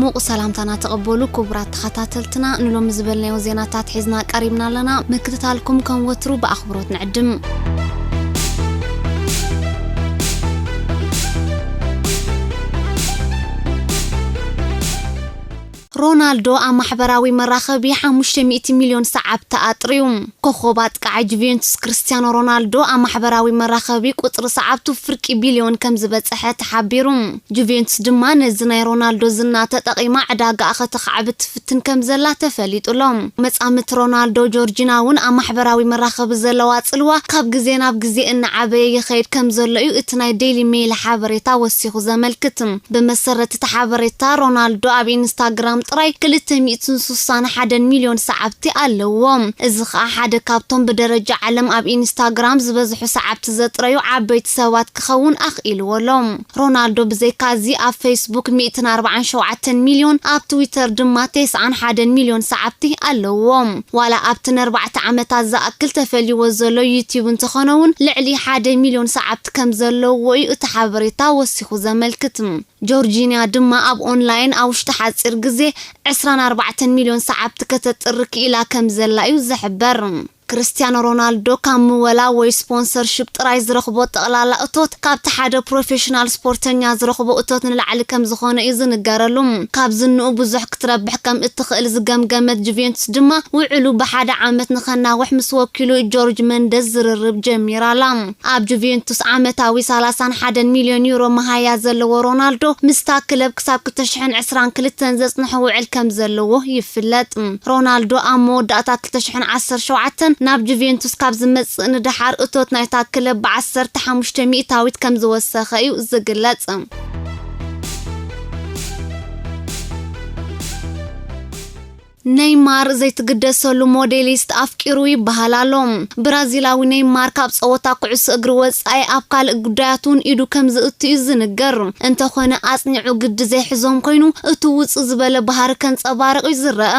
ሙቕ ሰላምታና ተቐበሉ ክቡራት ተኸታተልትና፣ ንሎሚ ዝበልናዮ ዜናታት ሒዝና ቀሪብና ኣለና። ምክትታልኩም ከም ወትሩ ብኣኽብሮት ንዕድም። ሮናልዶ ኣብ ማሕበራዊ መራኸቢ ሓሙሽተ ሚእቲ ሚልዮን ሰዓብቲ ኣጥርዩ። ኮኾብ ኣጥቃዓይ ጁቬንቱስ ክርስቲያኖ ሮናልዶ ኣብ ማሕበራዊ መራኸቢ ቁጽሪ ሰዓብቱ ፍርቂ ቢልዮን ከም ዝበጽሐ ተሓቢሩ። ጁቬንቱስ ድማ ነዚ ናይ ሮናልዶ ዝና ተጠቒማ ዕዳጋኣ ከተኻዕብት ትፍትን ከም ዘላ ተፈሊጡ ኣሎ። መጻምድቲ ሮናልዶ ጆርጂና እውን ኣብ ማሕበራዊ መራኸቢ ዘለዋ ጽልዋ ካብ ግዜ ናብ ግዜ እናዓበየ ይኸይድ ከም ዘሎ እዩ እቲ ናይ ዴይሊ ሜይል ሓበሬታ ወሲኹ ዘመልክት። ብመሰረት እቲ ሓበሬታ፣ ሮናልዶ ኣብ ኢንስታግራም ጥራይ ክልተ ሚእትን ስሳን ሓደን ሚልዮን ሰዓብቲ ኣለዎ። እዚ ኸኣ ሓደ ካብቶም ብደረጃ ዓለም ኣብ ኢንስታግራም ዝበዝሑ ሰዓብቲ ዘጥረዩ ዓበይቲ ሰባት ክኸውን ኣኽኢልዎ ኣሎ። ሮናልዶ ብዘይካ እዚ ኣብ ፌስቡክ ሚእትን ኣርባዓን ሸውዓተን ሚልዮን፣ ኣብ ትዊተር ድማ ተስዓን ሓደን ሚልዮን ሰዓብቲ ኣለዎ። ዋላ ኣብቲ ንኣርባዕተ ዓመታት ዝኣክል ተፈልይዎ ዘሎ ዩትዩብ እንተኾነ እውን፣ ልዕሊ ሓደ ሚልዮን ሰዓብቲ ከም ዘለዎ እዩ እቲ ሓበሬታ ወሲኹ ዘመልክት። ጆርጂንያ ድማ ኣብ ኦንላይን ኣብ ውሽጢ ሓጺር ግዜ ዕስራን ኣርባዕተን ሚልዮን ሰዓብቲ ከተጥሪ ክኢላ ከም ዘላ እዩ ዝሕበር። ክርስቲያኖ ሮናልዶ ካብ ምወላ ወይ ስፖንሰርሺፕ ጥራይ ዝረኽቦ ጠቕላላ እቶት፣ ካብቲ ሓደ ፕሮፌሽናል ስፖርተኛ ዝረኽቦ እቶት ንላዕሊ ከም ዝኾነ እዩ ዝንገረሉ። ካብ ዝንኡ ብዙሕ ክትረብሕ ከም እትኽእል ዝገምገመት ጁቬንቱስ ድማ፣ ውዕሉ ብሓደ ዓመት ንኸናውሕ ምስ ወኪሉ ጆርጅ መንደዝ ዝርርብ ጀሚራ ኣላ። ኣብ ጁቬንቱስ ዓመታዊ ሰላሳን ሓደን ሚልዮን ዩሮ መሃያ ዘለዎ ሮናልዶ፣ ምስታ ክለብ ክሳብ ክልተ ሽሕን ዕስራን ክልተን ዘጽንሖ ውዕል ከም ዘለዎ ይፍለጥ። ሮናልዶ ኣብ መወዳእታ ክልተ ሽሕን ዓሰርተ ሸውዓተን ናብ ጁቬንቱስ ካብ ዝመጽእ ንደሓር፣ እቶት ናይታ ክለብ ብዓሰርተ ሓሙሽተ ሚእታዊት ከም ዝወሰኸ እዩ ዝግለጽ። ኔይማር ዘይትግደሰሉ ሞዴሊስት ኣፍቂሩ ይበሃል ኣሎ። ብራዚላዊ ኔይማር ካብ ጸወታ ኩዕሶ እግሪ ወጻኢ ኣብ ካልእ ጉዳያት እውን ኢዱ ከም ዝእቱ እዩ ዝንገር። እንተኾነ ኣጽኒዑ ግዲ ዘይሕዞን ኮይኑ፣ እቲ ውጽእ ዝበለ ባህሪ ከንጸባርቕ እዩ ዝረአ።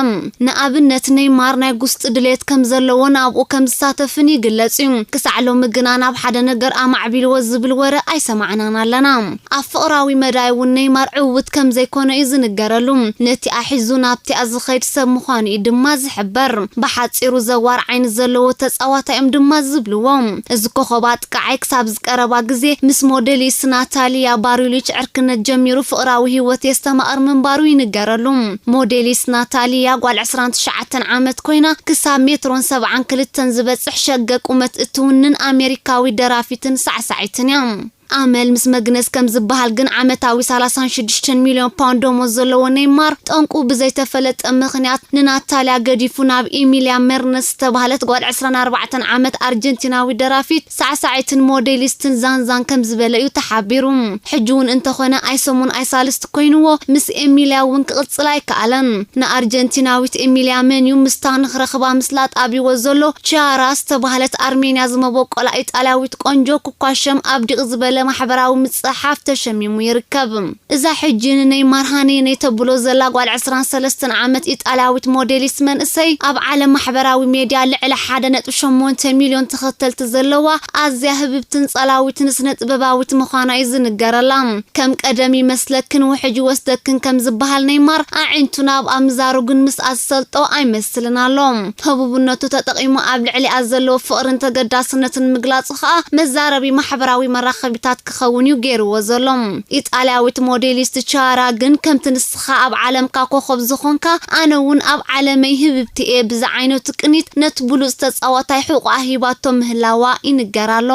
ንኣብነት ኔይማር ናይ ጉስጢ ድሌት ከም ዘለዎን ኣብኡ ከም ዝሳተፍን ይግለጽ እዩ። ክሳዕ ሎሚ ግና ናብ ሓደ ነገር ኣማዕቢልዎ ዝብል ወረ ኣይሰማዕናን ኣለና። ኣብ ፍቕራዊ መዳይ እውን ኔይማር ዕዉት ከም ዘይኮነ እዩ ዝንገረሉ። ነቲኣ ሒዙ ናብቲኣ ዝኸይድ ሰብ ምዃኑ እዩ ድማ ዝሕበር። ብሓጺሩ ዘዋር ዓይኒ ዘለዎ ተጻዋታይ እዮም ድማ ዝብልዎ። እዚ ኮኸብ ኣጥቃዓይ ክሳብ ዝቀረባ ግዜ ምስ ሞዴሊስት ናታሊያ ባሩሊች ዕርክነት ጀሚሩ ፍቕራዊ ህይወት የስተማቕር ምንባሩ ይንገረሉ። ሞዴሊስት ናታሊያ ጓል ዕስራን ትሽዓተን ዓመት ኮይና ክሳብ ሜትሮን ሰብዓን ክልተን ዝበጽሕ ሸገ ቁመት እትውንን ኣሜሪካዊ ደራፊትን ሳዕሳዒትን እያ። ኣመል ምስ መግነዝ ከም ዝበሃል ግን ዓመታዊ ሰላሳን ሽዱሽተን ሚልዮን ፓውንድ ደሞዝ ዘለዎ ኔይማር ጠንቁ ብዘይተፈለጠ ምኽንያት ንናታልያ ገዲፉ ናብ ኢሚልያ ሜርነስ ዝተባህለት ጓል ዕስራን ኣርባዕተን ዓመት ኣርጀንቲናዊ ደራፊት፣ ሳዕሳዒትን ሞዴሊስትን ዛንዛን ከም ዝበለ እዩ ተሓቢሩ። ሕጂ እውን እንተኾነ ኣይሰሙን ኣይሳልስቲ ኮይንዎ ምስ ኤሚልያ እውን ክቕጽል ኣይከኣለን። ንኣርጀንቲናዊት ኤሚልያ መን እዩ ምስታ ንኽረኽባ ምስላጥ ኣብይዎ ዘሎ ቺያራ ዝተባህለት ኣርሜንያ ዝመበቆላ ኢጣልያዊት ቆንጆ ክኳሸም ኣብ ዲቕ ዝበለ ማሕበራዊ ምጽሓፍ ተሸሚሙ ይርከብ። እዛ ሕጂ ንኔይማር ሃነይ ተብሎ ዘላ ጓል ዕስራን ሰለስተን ዓመት ኢጣልያዊት ሞዴሊስት መንእሰይ፣ ኣብ ዓለም ማሕበራዊ ሜድያ ልዕሊ ሓደ ነጥቢ ሸሞንተ ሚልዮን ተኸተልቲ ዘለዋ ኣዝያ ህብብትን ጸላዊትን ስነ-ጥበባዊት ምዃና እዩ ዝንገረላ። ከም ቀደም ይመስለክን ውሕጅ ይወስደክን ከም ዝበሃል ኔይማር ኣዒንቱ ናብኣ ምዛሩ ግን ምስኣ ዝሰልጦ ኣይመስልን ኣሎ። ህቡብነቱ ተጠቒሙ ኣብ ልዕሊኣ ዘለዎ ፍቕርን ተገዳስነትን ምግላጹ ከኣ መዛረቢ ማሕበራዊ መራኸቢታት ክኸውን እዩ ገይርዎ ዘሎ። ኢጣልያዊት ሞዴሊስት ቻራ ግን ከምቲ ንስኻ ኣብ ዓለምካ ኮኸብ ዝኾንካ ኣነ እውን ኣብ ዓለመይ ህብብቲ እየ ብዝዓይነቱ ቅኒት ነቲ ብሉጽ ተጻዋታይ ሕቖኣ ሂባቶ ምህላዋ ይንገር ኣሎ።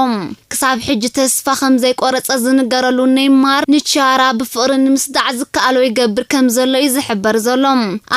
ክሳብ ሕጂ ተስፋ ከም ዘይቆረጸ ዝንገረሉ ኔይማር ንቺያራ ብፍቕሪ ንምስዳዕ ዝከኣሎ ይገብር ከም ዘሎ እዩ ዝሕበር ዘሎ።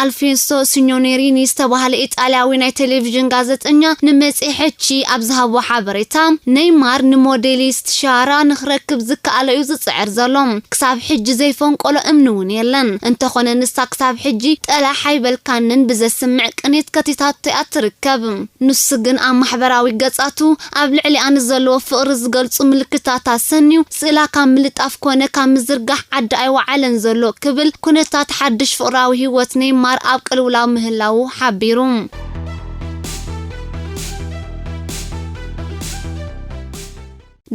ኣልፌንሶ ሲኞኔሪኒ ዝተባህለ ኢጣልያዊ ናይ ቴሌቪዥን ጋዜጠኛ ንመጽሔት ቺ ኣብ ዝሃቦ ሓበሬታ፣ ኔይማር ንሞዴሊስት ቺያራ ንኽረክብ ዝከኣሎ እዩ ዝጽዕር ዘሎ። ክሳብ ሕጂ ዘይፈንቆሎ እምኒ እውን የለን። እንተኾነ ንሳ ክሳብ ሕጂ ጠላሕ ኣይበልካንን ብዘስምዕ ቅኒት ከቲታቶ እያ ትርከብ። ንሱ ግን ኣብ ማሕበራዊ ገጻቱ ኣብ ልዕሊኣ ንዘለዎ ፍቕሪ ዝገልጹ ምልክታት ኣሰንዩ፣ ስእላ ካብ ምልጣፍ ኮነ ካብ ምዝርጋሕ ዓዲ ኣይወዓለን ዘሎ ክብል፣ ኩነታት ሓድሽ ፍቕራዊ ህይወት ኔይማር ኣብ ቅልውላው ምህላዉ ሓቢሩ።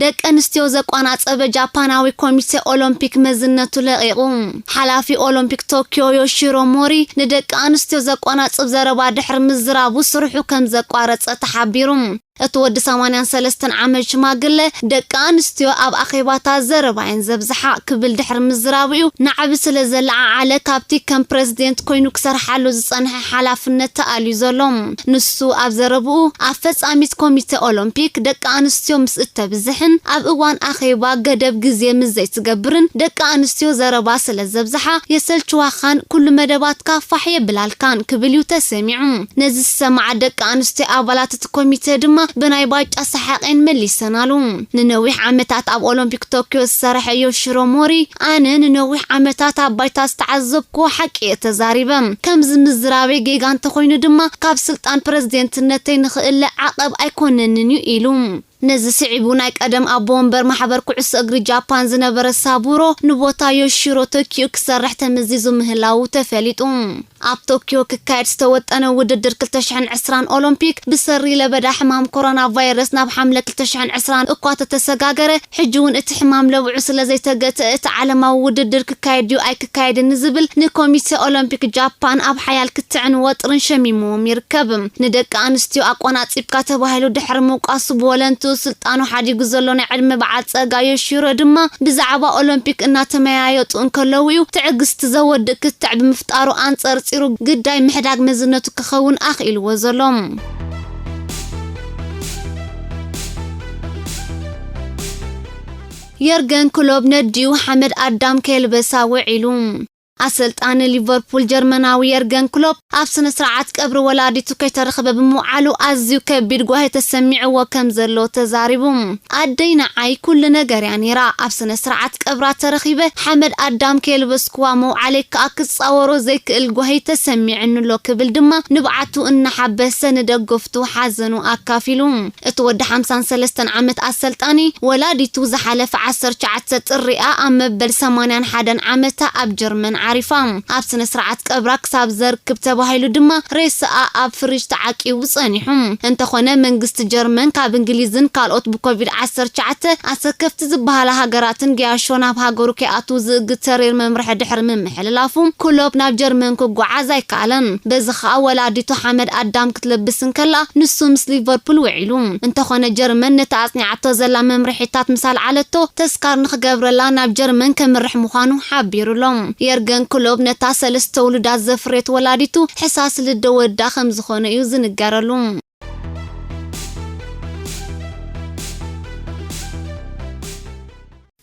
ደቂ ኣንስትዮ ዘቋናጸበ ጃፓናዊ ኮሚቴ ኦሎምፒክ መዝነቱ ለቒቑ። ሓላፊ ኦሎምፒክ ቶኪዮ ዮሺሮ ሞሪ ንደቂ ኣንስትዮ ዘቋናጽብ ዘረባ ድሕሪ ምዝራቡ ስርሑ ከም ዘቋረጸ ተሓቢሩ። እቲ ወዲ ሰማንያን ሰለስተን ዓመት ሽማግለ፣ ደቂ ኣንስትዮ ኣብ ኣኼባታት ዘረባ እየን ዘብዝሓ ክብል ድሕሪ ምዝራቡ እዩ ናዕቢ ስለ ዘለዓዓለ ካብቲ ከም ፕረዚደንት ኮይኑ ክሰርሓሉ ዝጸንሐ ሓላፍነት ተኣልዩ ዘሎ። ንሱ ኣብ ዘረብኡ፣ ኣብ ፈጻሚት ኮሚተ ኦሎምፒክ ደቂ ኣንስትዮ ምስ እተብዝሕን ኣብ እዋን ኣኼባ ገደብ ግዜ ምስ ዘይትገብርን ደቂ ኣንስትዮ ዘረባ ስለ ዘብዝሓ የሰልችዋኻን ኩሉ መደባትካ ፋሕ የብላልካን ክብል እዩ ተሰሚዑ። ነዚ ዝሰማዓ ደቂ ኣንስትዮ ኣባላት እቲ ኮሚተ ድማ ብናይ ባጫ ሰሓቕ እየን መሊሰናሉ። ንነዊሕ ዓመታት ኣብ ኦሎምፒክ ቶኪዮ ዝሰረሐ ዮሺሮ ሞሪ፣ ኣነ ንነዊሕ ዓመታት ኣብ ባይታ ዝተዓዘብኩዎ ሓቂ እየ ተዛሪበ። ከምዚ ምዝራበይ ጌጋ እንተኾይኑ ድማ ካብ ስልጣን ፕረዚደንትነተይ ንኽእለ ዓቐብ ኣይኮነንን እዩ ኢሉ። ነዚ ስዒቡ ናይ ቀደም ኣቦ ወንበር ማሕበር ኩዕሶ እግሪ ጃፓን ዝነበረ ሳቡሮ ንቦታ ዮሺሮ ተኪኡ ክሰርሕ ተመዚዙ ምህላዉ ተፈሊጡ። ኣብ ቶኪዮ ክካየድ ዝተወጠነ ውድድር ክልተ ሽሕን ዕስራን ኦሎምፒክ ብሰሪ ለበዳ ሕማም ኮሮና ቫይረስ ናብ ሓምለ ክልተ ሽሕን ዕስራን እኳ ተተሰጋገረ፣ ሕጂ እውን እቲ ሕማም ለብዑ ስለ ዘይተገትአ እቲ ዓለማዊ ውድድር ክካየድ ድዩ ኣይክካየድን ንዝብል ንኮሚቴ ኦሎምፒክ ጃፓን ኣብ ሓያል ክትዕን ወጥርን ሸሚምዎም ይርከብ። ንደቂ ኣንስትዮ ኣቆናጺብካ ተባሂሉ ድሕሪ ምውቃሱ ብወለንትኡ ስልጣኑ ሓዲጉ ዘሎ ናይ ዕድመ በዓል ጸጋ ዮሺሮ ድማ ብዛዕባ ኦሎምፒክ እናተመያየጡ እንከለዉ እዩ ትዕግስቲ ዘወድእ ክትዕ ብምፍጣሩ ኣንጸርጺሩ ግዳይ ምሕዳግ መዝነቱ ክኸውን ኣኽኢልዎ ዘሎ። የርገን ክሎፕ ነዲኡ ሓመድ ኣዳም ከየልበሳ ውዒሉ። ኣሰልጣኒ ሊቨርፑል ጀርመናዊ የርገን ክሎፕ ኣብ ስነ ስርዓት ቀብሪ ወላዲቱ ከይተረኽበ ብምውዓሉ ኣዝዩ ከቢድ ጓሂ ተሰሚዕዎ ከም ዘሎ ተዛሪቡ። ኣደይ ንዓይ ኩሉ ነገር እያ ነይራ። ኣብ ስነ ስርዓት ቀብራ ተረኺበ ሓመድ ኣዳም ከየልበስኩዋ መውዓለይ ከኣ ክጻወሮ ዘይክእል ጓሂ ተሰሚዕኒ ኣሎ ክብል ድማ ንብዓቱ እናሓበሰ ንደገፍቱ ሓዘኑ ኣካፊሉ። እቲ ወዲ ሓምሳን ሰለስተን ዓመት ኣሰልጣኒ ወላዲቱ ዝሓለፈ ዓሰርተ ትሽዓተ ጥሪኣ ኣብ መበል ሰማንያን ሓደን ዓመታ ኣብ ጀርመን ዓሪፋ። ኣብ ስነ ስርዓት ቀብራ ክሳብ ዘርክብ ተባሂሉ ድማ ሬሳኣ ኣብ ፍሪጅ ተዓቂቡ ጸኒሑ። እንተኾነ መንግስቲ ጀርመን ካብ እንግሊዝን ካልኦት ብኮቪድ ዓሰርተ ትሽዓተ ኣሰከፍቲ ዝበሃላ ሃገራትን ገያሾ ናብ ሃገሩ ከይኣትዉ ዝእግድ ተሪር መምርሒ ድሕሪ ምምሕልላፉ ክሎፕ ናብ ጀርመን ክጓዓዝ ኣይከኣለን። በዚ ኸኣ ወላዲቱ ሓመድ ኣዳም ክትለብስ እንከላ ንሱ ምስ ሊቨርፑል ውዒሉ። እንተኾነ ጀርመን ነቲ ኣጽኒዓቶ ዘላ መምርሒታት ምስ ኣልዓለቶ ተስካር ንኽገብረላ ናብ ጀርመን ከምርሕ ምዃኑ ሓቢሩ ኣሎ። የርገን ክሎፕ ነታ ሰለስተ ውሉዳት ዘፍረየት ወላዲቱ ሕሳስ ልደ ወዳ ከም ዝኾነ እዩ ዝንገረሉ።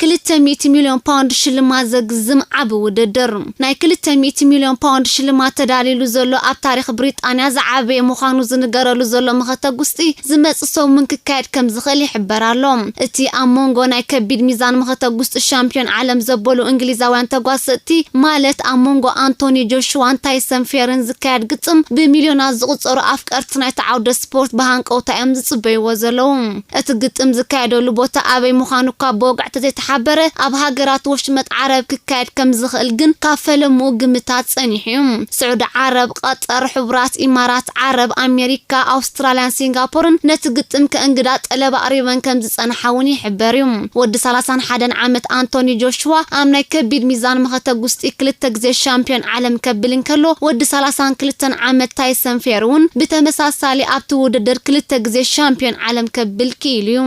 ክልተ ሚእቲ ሚልዮን ፓውንድ ሽልማት ዘግዝም ዓቢ ውድድር። ናይ ክልተ ሚእቲ ሚልዮን ፓውንድ ሽልማት ተዳልዩሉ ዘሎ ኣብ ታሪኽ ብሪጣንያ ዝዓበየ ምዃኑ ዝንገረሉ ዘሎ መኸተ ጉስጢ ዝመጽእ ሰሙን ክካየድ ከም ዝኽእል ይሕበር ኣሎ። እቲ ኣብ መንጎ ናይ ከቢድ ሚዛን መኸተ ጉስጢ ሻምፒዮን ዓለም ዘበሉ እንግሊዛውያን ተጓሰጥቲ ማለት ኣብ መንጎ ኣንቶኒ ጆሽዋን ታይሰን ፌርን ዝካየድ ግጥም ብሚልዮናት ዝቑጸሩ ኣፍቀርቲ ናይቲ ዓውደ ስፖርት ብሃንቀውታ እዮም ዝጽበይዎ ዘለዉ። እቲ ግጥም ዝካየደሉ ቦታ ኣበይ ምዃኑ እኳ ብወግዒ ተዘይተሓበረ፣ ኣብ ሃገራት ወሽመጥ ዓረብ ክካየድ ከም ዝኽእል ግን ካብ ፈለምኡ ግምታት ጸኒሑ እዩ። ስዑዲ ዓረብ፣ ቀጠር፣ ሕቡራት ኢማራት ዓረብ፣ ኣሜሪካ፣ ኣውስትራልያን ሲንጋፖርን ነቲ ግጥም ከእንግዳ ጠለብ ኣቕሪበን ከም ዝጸንሓ እውን ይሕበር እዩ። ወዲ ሰላሳን ሓደን ዓመት ኣንቶኒ ጆሽዋ ኣብ ናይ ከቢድ ሚዛን መኸተ ጉስጢ ክልተ ግዜ ሻምፒዮን ዓለም ከብል እንከሎ፣ ወዲ ሰላሳን ክልተን ዓመት ታይሰን ፌር እውን ብተመሳሳሊ ኣብቲ ውድድር ክልተ ግዜ ሻምፒዮን ዓለም ከብል ክኢሉ እዩ።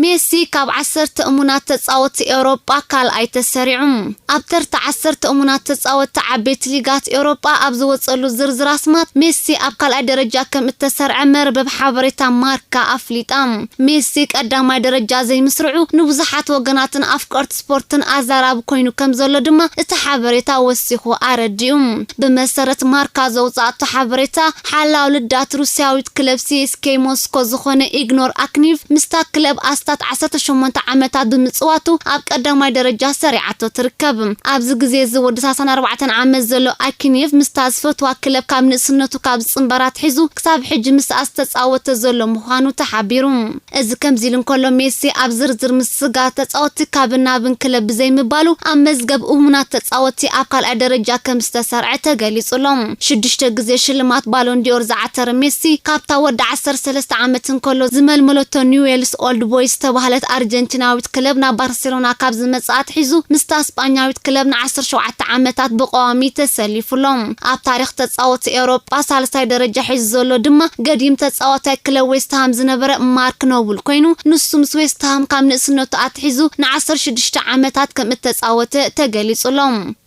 ሜሲ ካብ ዓሰርተ እሙናት ተጻወትቲ ኤውሮጳ ካልኣይ ተሰሪዑ። ኣብ ተርታ ዓሰርተ እሙናት ተጻወትቲ ዓበይቲ ሊጋት ኤውሮጳ ኣብ ዝወጸሉ ዝርዝር ኣስማት ሜሲ ኣብ ካልኣይ ደረጃ ከም እተሰርዐ መርበብ ሓበሬታ ማርካ ኣፍሊጣ። ሜሲ ቀዳማይ ደረጃ ዘይምስርዑ ንብዙሓት ወገናትን ኣፍቀርቲ ስፖርትን ኣዛራቢ ኮይኑ ከም ዘሎ ድማ እቲ ሓበሬታ ወሲኹ ኣረዲኡ። ብመሰረት ማርካ ዘውጻእቶ ሓበሬታ፣ ሓላው ልዳት ሩስያዊት ክለብ ሲኤስኬ ሞስኮ ዝኾነ ኢግኖር ኣክኒቭ ምስታ ክለብ ኣስታ ንኣስታት ዓሰርተ ሸሞንተ ዓመታት ብምጽዋቱ ኣብ ቀዳማይ ደረጃ ሰሪዓቶ ትርከብ። ኣብዚ ግዜ እዚ ወዲ ሰላሳን ኣርባዕተን ዓመት ዘሎ ኣኪኔቭ ምስታ ዝፈትዋ ክለብ ካብ ንእስነቱ ካብ ዝጽንበራ ኣትሒዙ ክሳብ ሕጂ ምስኣ ዝተጻወተ ዘሎ ምዃኑ ተሓቢሩ። እዚ ከምዚ ኢሉ እንከሎ፣ ሜሲ ኣብ ዝርዝር ምስጋር ተጻወትቲ ካብን ናብን ክለብ ብዘይምባሉ፣ ኣብ መዝገብ እሙናት ተጻወትቲ ኣብ ካልኣይ ደረጃ ከም ዝተሰርዐ ተገሊጹ ኣሎ። ሽዱሽተ ግዜ ሽልማት ባሎን ዲኦር ዝዓተረ ሜሲ፣ ካብታ ወዲ ዓሰርተ ሰለስተ ዓመት እንከሎ ዝመልመለቶ ኒውዌልስ ኦልድ ቦይስ ዝተባህለት ኣርጀንቲናዊት ክለብ ናብ ባርሴሎና ካብ ዝመጽኣ ኣትሒዙ፣ ምስታ ስጳኛዊት ክለብ ንዓሰርተ ሸውዓተ ዓመታት ብቐዋሚ ተሰሊፉ ኣሎ። ኣብ ታሪኽ ተጻወትቲ ኤውሮጳ ሳልሳይ ደረጃ ሒዙ ዘሎ ድማ ገዲም ተጻዋታይ ክለብ ዌስትሃም ዝነበረ ማርክ ኖብል ኮይኑ፣ ንሱ ምስ ዌስትሃም ካብ ንእስነቱ ኣትሒዙ ንዓሰርተ ሽዱሽተ ዓመታት ከም እተጻወተ ተገሊጹ ኣሎ።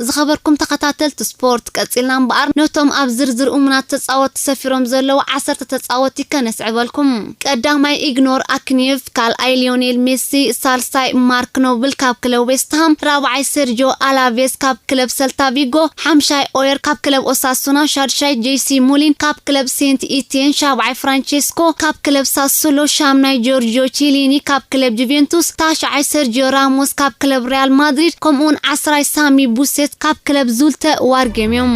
ዝኸበርኩም ተኸታተልቲ ስፖርት፣ ቀጺልና እምበኣር ነቶም ኣብ ዝርዝር እሙናት ተጻወትቲ ሰፊሮም ዘለዉ ዓሰርተ ተጻወትቲ ከነስዕበልኩም። ቀዳማይ ኢግኖር ኣክኒቭ፣ ካልኣይ ሊዮኔል ሜሲ፣ ሳልሳይ ማርክ ኖብል ካብ ክለብ ዌስትሃም፣ ራብዓይ ሴርጂዮ ኣላቬስ ካብ ክለብ ሰልታ ቪጎ፣ ሓምሻይ ኦየር ካብ ክለብ ኦሳሱና፣ ሻድሻይ ጄሲ ሙሊን ካብ ክለብ ሴንት ኢቲየን፣ ሻብዓይ ፍራንቼስኮ ካብ ክለብ ሳሱሎ፣ ሻምናይ ጆርጂዮ ቺሊኒ ካብ ክለብ ጁቬንቱስ፣ ታሽዓይ ሰርጂዮ ራሞስ ካብ ክለብ ሪያል ማድሪድ፣ ከምኡውን ዓስራይ ሳሚ ቡሴት ካብ ክለብ ዙልተ ዋርጌም እዮም።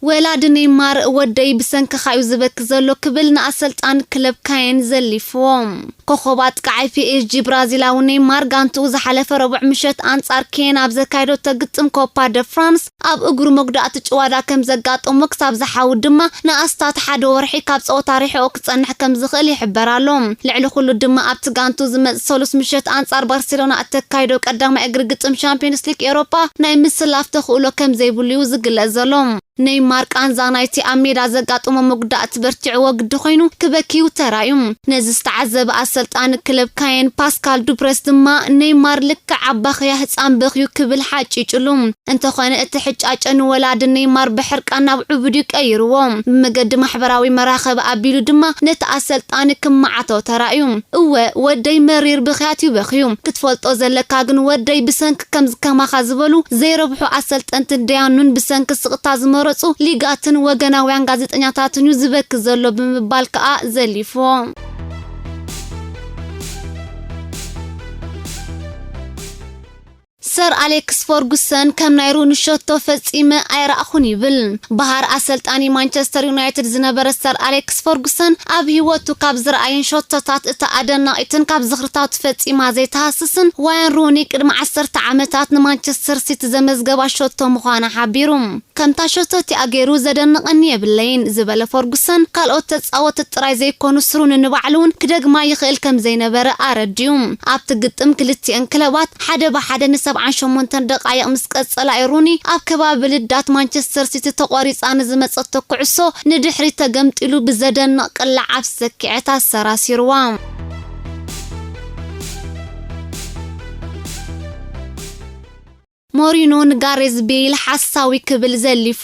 ወላዲ ኔይማር፣ "ወደይ ብሰንክኻ እዩ ዝበኪ ዘሎ" ክብል ንኣሰልጣኒ ክለብ ካየን ዘሊፍዎ። ኮኸብ ኣጥቃዓይ ፒኤስጂ ብራዚላዊ ኔይማር፣ ጋንትኡ ዝሓለፈ ረቡዕ ምሸት ኣንጻር ኬን ኣብ ዘካየደቶ ግጥም ኮፓ ደ ፍራንስ፣ ኣብ እግሩ መጉዳእቲ ጭዋዳ ከም ዘጋጠሞ፣ ክሳብ ዝሓዊ ድማ ንኣስታት ሓደ ወርሒ ካብ ጸወታ ርሒቑ ክጸንሕ ከም ዝኽእል ይሕበር ኣሎ። ልዕሊ ኩሉ ድማ ኣብቲ ጋንቱ ዝመጽእ ሰሉስ ምሸት ኣንጻር ባርሴሎና እተካይዶ ቀዳማይ እግሪ ግጥም ሻምፒዮንስ ሊግ ኤውሮጳ ናይ ምስላፍ ተኽእሎ ከም ዘይብሉ እዩ ዝግለጽ ዘሎ። ኔይማር ቃንዛ ናይቲ ኣብ ሜዳ ዘጋጠሞ መጉዳእቲ በርቲዕዎ ግዲ ኮይኑ ክበኪ እዩ ተራእዩ። ነዚ ዝተዓዘበ ኣሰልጣኒ ክለብ ካየን ፓስካል ዱፕረስ ድማ፣ "ኔይማር ልክዕ ኣባኽያ ህጻን በኽዩ" ክብል ሓጪጭሉ። እንተኾነ እቲ ሕጫጨ ንወላዲ ኔይማር ብሕርቃን ናብ ዕቡድ እዩ ቀይርዎ። ብመገዲ ማሕበራዊ መራኸቢ ኣቢሉ ድማ ነቲ ኣሰልጣኒ ክመዓቶ ተራእዩ። "እወ፣ ወደይ መሪር ብኽያት እዩ በኽዩ። ክትፈልጦ ዘለካ ግን ወደይ ብሰንኪ ከምዚ ከማኻ ዝበሉ ዘይረብሑ ኣሰልጠንትን ደያኑን ብሰንኪ ስቕታ ዝመረጹ ሊጋትን ወገናውያን ጋዜጠኛታትን እዩ ዝበኪ ዘሎ" ብምባል ከኣ ዘሊፍዎ። ሰር ኣሌክስ ፈርጉሰን ከም ናይ ሩኒ ሸቶ ፈጺመ ኣይረኣኹን ይብል። በሃር ኣሰልጣኒ ማንቸስተር ዩናይትድ ዝነበረ ሰር ኣሌክስ ፈርጉሰን ኣብ ህይወቱ ካብ ዝረኣየን ሸቶታት እታ ኣደናቒትን ካብ ዝኽርታቱ ፈጺማ ዘይተሃስስን ዋያን ሩኒ ቅድሚ ዓሰርተ ዓመታት ንማንቸስተር ሲቲ ዘመዝገባ ሸቶ ምዃና ሓቢሩ። "ከምታ ሸቶ እቲኣ ገይሩ ዘደንቐኒ የብለይን" ዝበለ ፈርጉሰን፣ ካልኦት ተጻወትቲ ጥራይ ዘይኮኑስ ሩኒ ንባዕሉ እውን ክደግማ ይኽእል ከም ዘይነበረ ኣረዲኡ። ኣብቲ ግጥም ክልቲኤን ክለባት ሓደ ብሓደ ንሰብዓን ሸሞንተን ደቓይቕ ምስ ቀጸላ እዩ ሩኒ ኣብ ከባቢ ልዳት ማንቸስተር ሲቲ ተቖሪጻ ንዝመጸቶ ኩዕሶ ንድሕሪት ተገምጢሉ ብዘደንቕ ቅላዕ ኣብ ሰኪዐት ኣሰራሲርዋ። ሞሪኖ ንጋሬዝ ቤይል ሓሳዊ ክብል ዘሊፉ።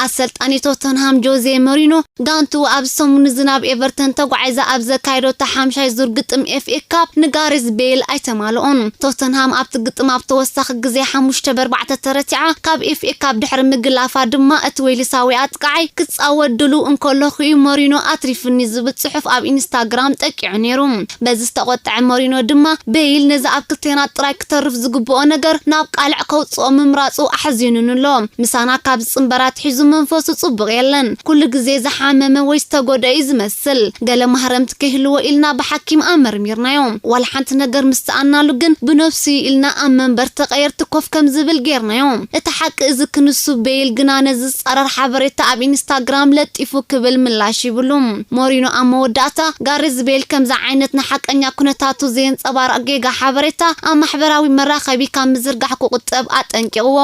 ኣሰልጣኒ ቶተንሃም ጆዜ ሞሪኖ፣ ጋንትኡ ኣብ ሰሙን እዚ ናብ ኤቨርተን ተጓዒዛ ኣብ ዘካየደቶ ሓምሻይ ዙር ግጥም ኤፍ ኤ ካፕ ንጋሬዝ ቤይል ኣይተማልኦን። ቶተንሃም ኣብቲ ግጥም ኣብ ተወሳኺ ግዜ ሓሙሽተ ብ ኣርባዕተ ተረቲዓ፣ ካብ ኤፍ ኤ ካፕ ድሕሪ ምግላፋ ድማ እቲ ዌልሳዊ ኣጥቃዓይ ክጻወት ድሉው እንከሎ ክዩ ሞሪኖ ኣትሪፉኒ ዝብል ጽሑፍ ኣብ ኢንስታግራም ጠቂዑ ነይሩ። በዚ ዝተቖጥዐ ሞሪኖ ድማ፣ ቤይል ነዚ ኣብ ክልቴና ጥራይ ክተርፍ ዝግብኦ ነገር ናብ ቃልዕ ከውጽኦ ምምራጹ ኣሕዚኑኒ ኣሎ። ምሳና ካብ ዝጽንበር ኣትሒዙ መንፈሱ ጽቡቕ የለን። ኩሉ ግዜ ዝሓመመ ወይ ዝተጎድአ እዩ ዝመስል። ገለ ማህረምቲ ከይህልዎ ኢልና ብሓኪም ኣመርሚርናዮ። ዋላ ሓንቲ ነገር ምስ ሰኣናሉ ግን ብነብሱ እዩ ኢልና ኣብ መንበር ተቐየርቲ ኮፍ ከም ዝብል ጌርናዮ። እቲ ሓቂ እዚ ክንሱ፣ ቤይል ግና ነዚ ዝጻረር ሓበሬታ ኣብ ኢንስታግራም ለጢፉ ክብል ምላሽ ይብሉ። ሞሪኖ ኣብ መወዳእታ፣ ጋሬዝ ቤይል ከምዚ ዓይነት ንሓቀኛ ኩነታቱ ዘየንጸባርቕ ጌጋ ሓበሬታ ኣብ ማሕበራዊ መራኸቢ ካብ ምዝርጋሕ ክቑጠብ ኣጠንቂቕዎ።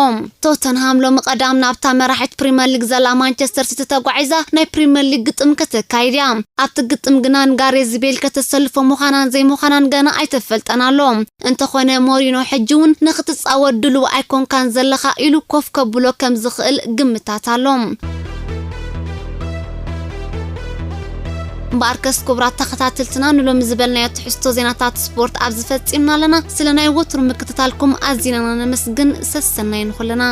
ቶተንሃም ሎሚ ቀዳም ናብታ መራሒት ፕሪመር ሊግ ዘላ ማንቸስተር ሲቲ ተጓዒዛ ናይ ፕሪመር ሊግ ግጥም ከተካይድ እያ። ኣብቲ ግጥም ግና ንጋሬዝ ቤይል ከተሰልፎ ምዃናን ዘይምዃናን ገና ኣይተፈልጠን ኣሎ። እንተኾነ ሞሪኖ ሕጂ እውን ንኽትጻወት ድሉው ኣይኮንካን ዘለኻ ኢሉ ኮፍ ከብሎ ከም ዝኽእል ግምታት ኣሎ። እምበኣርከስ ክቡራት ተኸታተልትና፣ ንሎሚ ዝበልናዮ ትሕዝቶ ዜናታት ስፖርት ኣብዚ ፈጺምና ኣለና። ስለ ናይ ወትሩ ምክትታልኩም ኣዚና ነመስግን። ሰሰናይ ንኹልና።